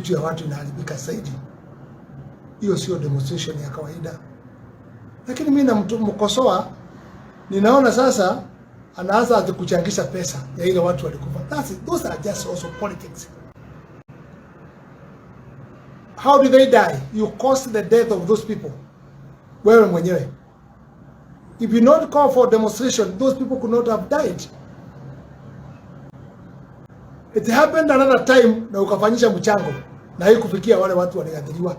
Vitu ya watu inaharibika zaidi. Hiyo sio demonstration ya kawaida, lakini mimi namkosoa. Ninaona sasa anaanza ati kuchangisha pesa ya ile watu walikufa. Those are just also politics. How did they die? You caused the death of those people. Wewe mwenyewe. If you not call for demonstration, those people could not have died. It happened another time na ukafanyisha mchango na haikufikia wale watu waliathiriwa.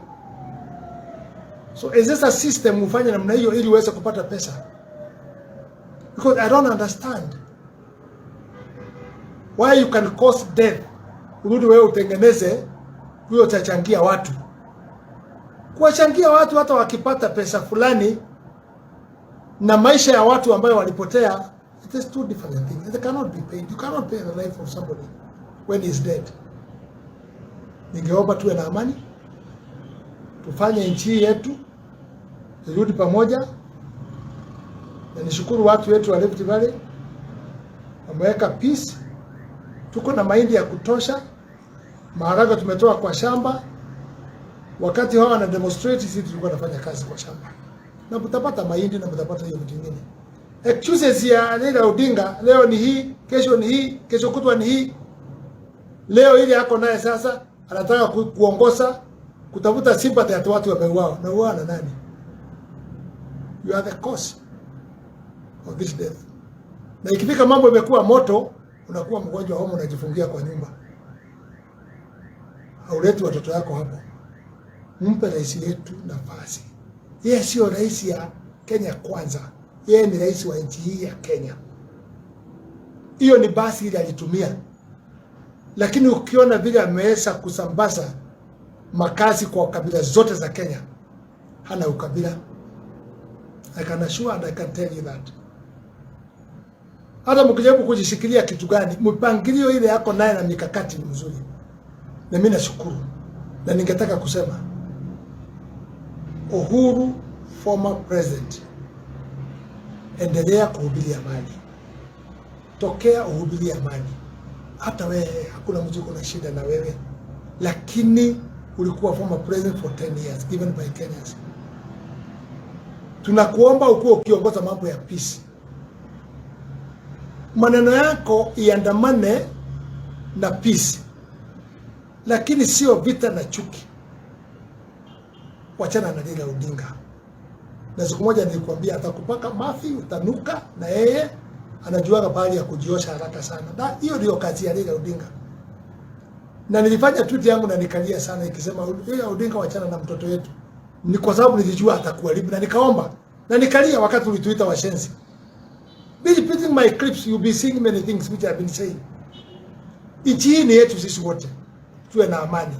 So is this a system ufanye namna hiyo ili uweze kupata pesa? Because I don't understand why you can cause death, urudi wewe utengeneze huyo utachangia watu, kuwachangia watu hata wakipata pesa fulani na maisha ya watu ambayo walipotea, it is two different things. It cannot be paid. You cannot pay the life of somebody when he is dead. Ningeomba tuwe na amani, tufanye nchi yetu irudi pamoja, na nishukuru watu wetu wa Rift Valley wameweka peace. Tuko na mahindi ya kutosha, maharagwe tumetoa kwa shamba. Wakati hao wana demonstrate, sisi tulikuwa tunafanya kazi kwa shamba, na mtapata mahindi na mtapata hiyo vitu vingine. Excuses ya Raila Odinga leo ni hii, kesho ni hii, kesho kutwa ni hii. Leo ile ako naye sasa anataka kuongoza kutafuta sympathy ya watu wameuawa. Na uawa na nani? You are the cause of this death. Na ikifika mambo imekuwa moto, unakuwa mgonjwa homa, unajifungia kwa nyumba, hauleti watoto yako hapo. Mpe rais yetu nafasi. Yeye sio rais ya Kenya Kwanza, yeye ni rais wa nchi hii ya Kenya. Hiyo ni basi ile alitumia, lakini ukiona vile ameweza kusambaza makazi kwa kabila zote za Kenya, hana ukabila. I can assure and I can tell you that. Hata mkijaribu kujishikilia kitu gani, mpangilio ile yako naye na mikakati ni mzuri, na mimi nashukuru, na ningetaka kusema Uhuru, former president, endelea kuhubiri amani, tokea uhubiri amani. Hata wewe hakuna mtu uko na shida na wewe, lakini ulikuwa former president for 10 years given by Kenyans. Tunakuomba ukuwe ukiongoza mambo ya peace, maneno yako iandamane na peace, lakini sio vita na chuki. Wachana na Raila Odinga. Na siku moja nilikwambia atakupaka mafi, utanuka, na yeye anajuaga pahali ya kujiosha haraka sana. Na hiyo ndio kazi ya Raila Odinga. Na nilifanya tweet yangu na nikalia sana ikisema, "Raila Odinga, wachana na mtoto wetu." Ni kwa sababu nilijua atakuharibu na nikaomba. Na nikalia wakati ulituita washenzi. Be repeating my clips, you'll be seeing many things which I've been saying. Nchi hii ni yetu sisi wote. Tuwe na amani.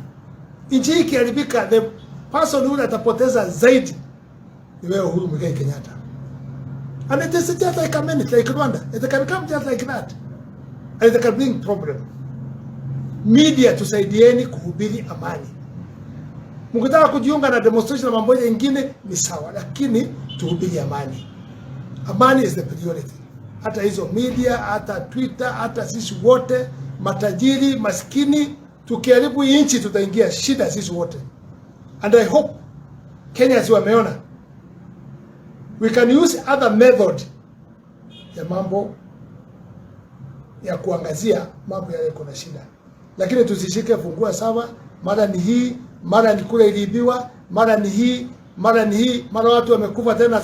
Nchi hii ikiharibika, the person who atapoteza zaidi ni wewe Uhuru Muigai Kenyatta. And it is just like a minute, like Rwanda. It can come just like that. And it can bring problem. Media, tusaidieni kuhubiri amani. Mkitaka kujiunga na demonstration na mambo mengine ni sawa, lakini tuhubiri amani. Amani is the priority. Hata hizo media, hata Twitter, hata sisi wote matajiri, maskini, tukiharibu hii nchi tutaingia shida sisi wote. And I hope Kenyans wameona we can use other method ya mambo ya kuangazia mambo yale kuna shida, lakini tusishike fungua sawa, mara ni hii, mara ni kule iliibiwa, mara ni hii, mara ni hii, mara watu wamekufa tena.